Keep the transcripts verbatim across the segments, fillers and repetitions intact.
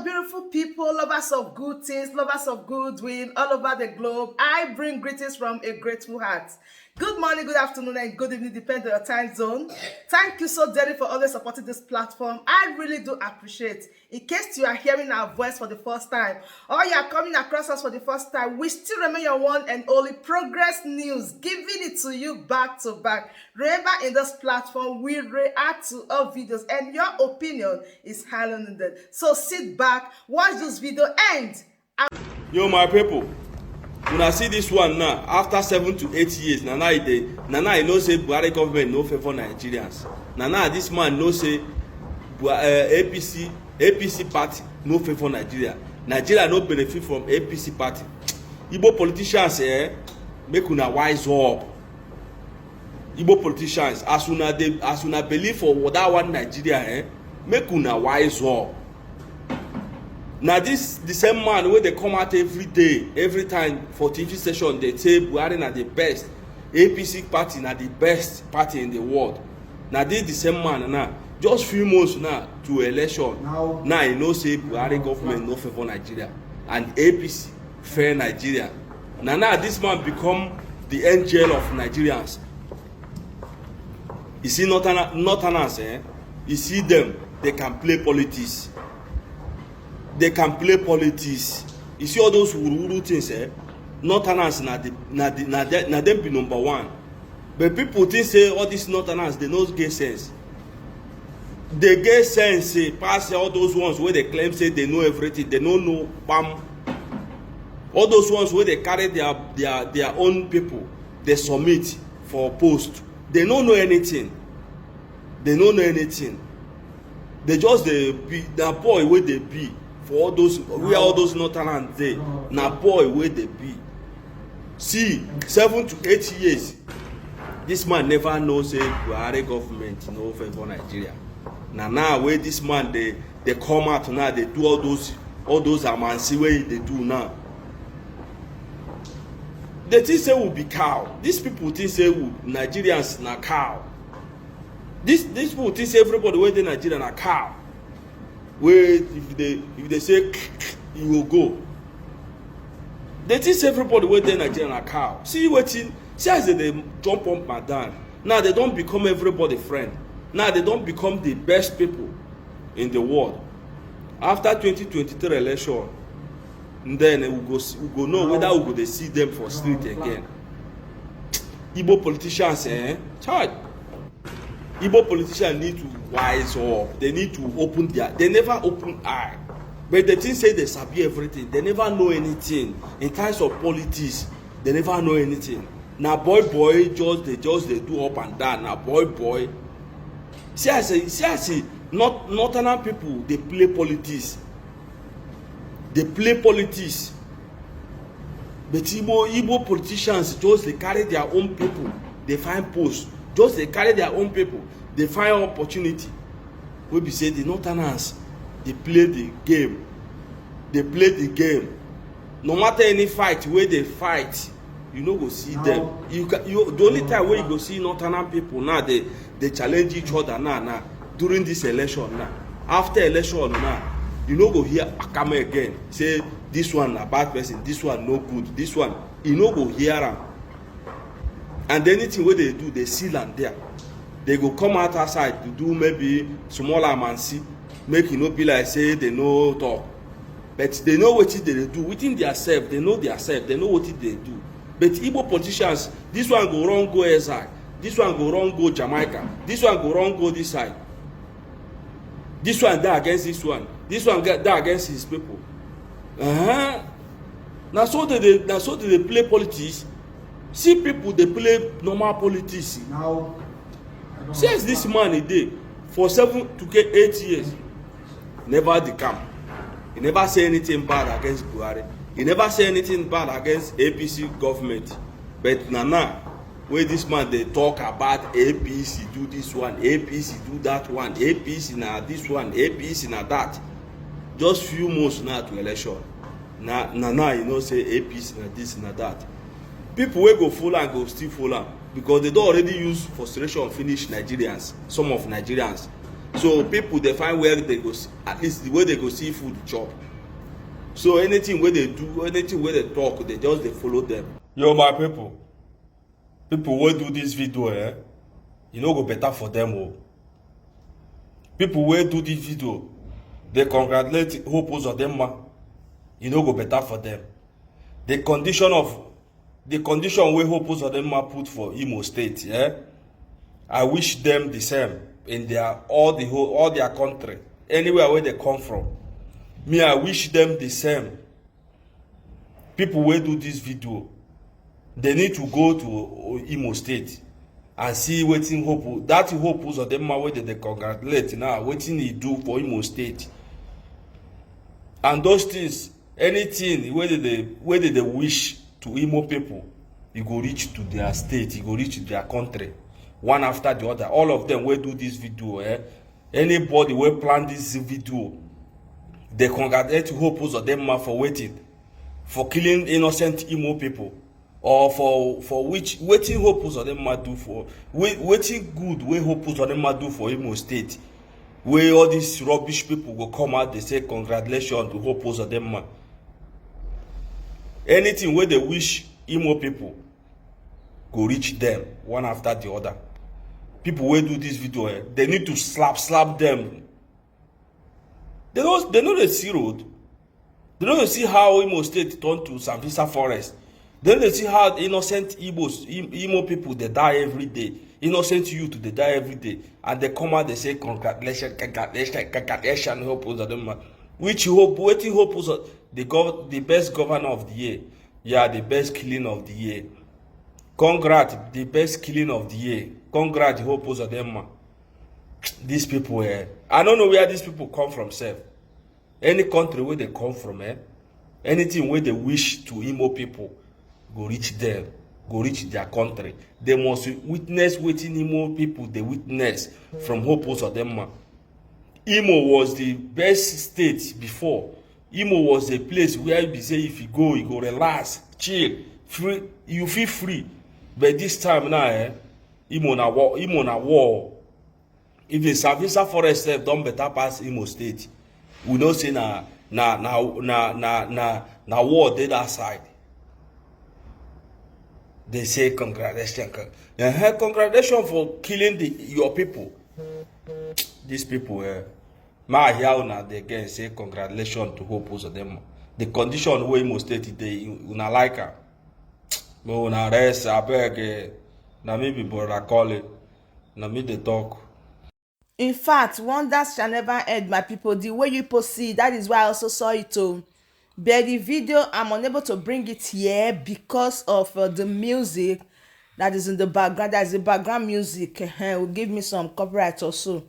Beautiful people, lovers of good things, lovers of good doing all over the globe, I bring greetings from a grateful heart. Good morning, good afternoon, and good evening, depending on your time zone. Thank you so dearly for always supporting this platform. I really do appreciate. In case you are hearing our voice for the first time, or you are coming across us for the first time, we still remain your one and only Progress News, giving it to you back to back. Remember, in this platform, we react to all videos, and your opinion is highly needed. So sit back, watch this video, and Yo, my people, una see this one now. After seven to eight years, na now e dey, na now I know say Buhari government no favour Nigerians. Na now this man know say Bua- uh, A P C A P C party no favour Nigeria. Nigeria no benefit from A P C party. Igbo politicians, eh, make una wise up. Igbo politicians, as una dey, as una believe for that one Nigeria, eh, make una wise up. Na this the same man wey dey come out every day, every time for T V station, dey say Buhari na the best, A P C party na the best party in the world. Na this the same man now, just few months now to election, now you know say Buhari government no favour Nigeria and A P C fair Nigeria. Na now this man become the angel of Nigerians. You see northern, northerners, eh? You see them, they can play politics. They can play politics. You see all those wuru-wuru things, eh? Northerners na the, na the, na the, na them be number one. But people think say all these northerners, they no get sense. They get sense, eh, pass all those ones where they claim say they know everything. They no know bam. All those ones where they carry their, their, their own people, they submit for post. They no know anything. They no know anything. They just dey be na boy wey dey be for all those where all those northerners dey. Na boy wey dey be. See, seven to eight years, this man never know say Buhari government no favour Nigeria. Na now wey this man dey dey come out now, dey do all those, all those amansi wey he dey do now. They think say we be cow. These people think say we Nigerians na cow. This, these people think say everybody wey dey Nigeria na cow. Wey if they, if they say you go go. They think say everybody wey dey Nigeria na cow. See wetin, see as they dey jump up and down. Now they don become everybody friend. Now they don become the best people in the world. After twenty twenty-three election, then we go see, we go know whether we go dey see them for street again. Igbo politicians, eh? Chai! Igbo politicians need to wise up. They need to open their, they never open eye. But they think say they sabi everything. They never know anything. In terms of politics, they never know anything. Na boy boy just dey, just dey do up and down. Na boy boy. See as, see as not northern people dey play politics. Dey play politics. But Igbo, Igbo politicians just dey carry their own people, dey find post. Just dey carry their own people, dey find opportunity. Wey be say the northerners dey play the game. Dey play the game. No matter any fight wey dey fight, you no go see them. You can, you, the only time wey you go see northern people now, they they challenge each other now, now during this election now. After election now, you no go hear Akama again say this one na bad person, this one no good, this one, you no go hear am. And anything wey they do, they seal am there. They go come out outside to do maybe small amansi, make e no be like say they no talk. But they know wetin they dey do within their self. They know their self. They know wetin they do. But Igbo politicians, this one go run go exile, this one go run go Jamaica, this one go run go this side. This one dey against this one. This one dey against his people. Uh-huh. Na so they dey, na so they dey play politics. See people dey play normal politics. Now, since this man e dey for seven to eight years, never dey come. He never say anything bad against Buhari. He never say anything bad against A P C government. But na now wey this man dey talk about A P C do this one, A P C do that one, A P C na this one, A P C na that. Just few months now to election. Na, na now you know say A P C na this, na that. People wey go follow am go still follow am because they don already use frustration finish Nigerians, some of Nigerians. So people dey find where they go see, at least the way they go see food chop. So anything wey they do, anything wey they talk, they just dey follow them. Yo, my people, people wey do this video, eh, e no go better for them o. People wey do this video, they congratulate Hope Uzodinma. E no go better for them. The condition of the condition wey Hope Uzodinma put for Imo State, eh, I wish them the same in their all the whole all their country, anywhere where they come from. Me, I wish them the same. People wey do this video, they need to go to Imo State and see wetin Hope, that Hope Uzodinma wey they dey congratulate now, wetin he do for Imo State. And those things, anything wey they dey wey they dey wish to Imo people, e go reach to their state, e go reach to their country, one after the other. All of them wey do this video, eh, anybody wey plan this video, they congratulate Hope Uzodinma for wetin, for killing innocent Imo people, or for for which, wetin Hope Uzodinma do for, wait, wetin good wey Hope Uzodinma do for Imo State, wey all these rubbish people go come out dey say congratulations to Hope Uzodinma. Anything wey they wish Imo people go reach them one after the other. People wey do this video, eh, they need to slap slap them. They no they no dey see road. They no dey see how Imo State turn to Sambisa forest. They no dey see how innocent Igbos, Im- Imo people dey die every day. Innocent youth dey die every day, and they come out dey say congratulations, congratulations, congratulations, Hope Uzodinma. Which Hope? Wetin Hope Uzo? The gov the best governor of the year. Yeah, the best killing of the year. Congrat, the best killing of the year. Congrat, Hope Uzodinma. These people, eh, I don't know where these people come from sef. Any country where they come from, eh, anything where they wish to Imo people go reach them, go reach their country. They must witness wetin Imo people dey witness from Hope Uzodinma. Imo was the best state before. Imo was a place where you be say if you go, you go relax, chill, free, you feel free. But this time now, eh, Imo na war, Imo na war. If the Sambisa forest sef don better pass Imo State, we know say na na na na na na na war dey that side. They say congratulations, con- uh-huh, congratulations for killing the your people. These people, eh, ma hear una dey again say congratulations to Hope Uzodinma. The condition wey Imo State dey, una like am? But una rest, abeg. Eh, na me be brother Colin. Na me dey talk. In fact, wonders shall never end, my people. The way you people see, that is why I also saw it too. But the video, I'm unable to bring it here because of uh, the music that is in the background. That's the background music. Eh, will give me some copyright also.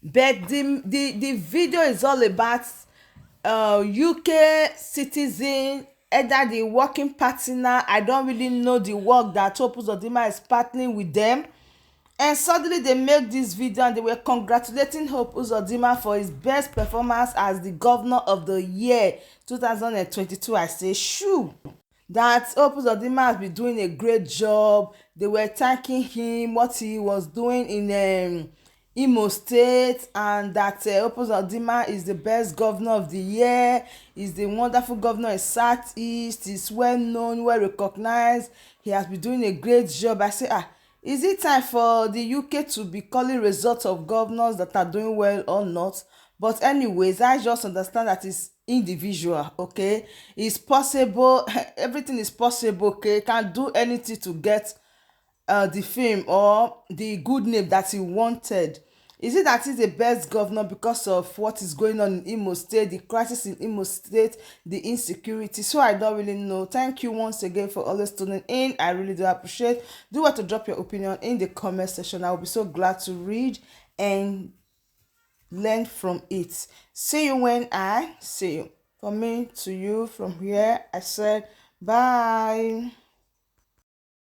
But the the the video is all about uh U K citizen, either the working partner. I don't really know the work that Hope Uzodinma is partnering with them. And suddenly they make this video and they were congratulating Hope Uzodinma for his best performance as the governor of the year two thousand and twenty-two. I say, shoo! That Hope Uzodinma has been doing a great job. They were thanking him, what he was doing in um, Imo State, and that uh, Hope Uzodinma is the best governor of the year, is the wonderful governor in Southeast, is well known, well recognized. He has been doing a great job. I say, ah, is it time for the U K to be calling results of governors that are doing well or not? But anyways, I just understand that it's individual, okay? It's possible, everything is possible, okay? Can do anything to get uh, the fame or the good name that he wanted. Is it that he's the best governor because of what is going on in Imo State, the crisis in Imo State, the insecurity? So I don't really know. Thank you once again for always tuning in. I really do appreciate. Do want to drop your opinion in the comment section. I will be so glad to read and learn from it. See you when I see you. For me to you, from here, I said bye.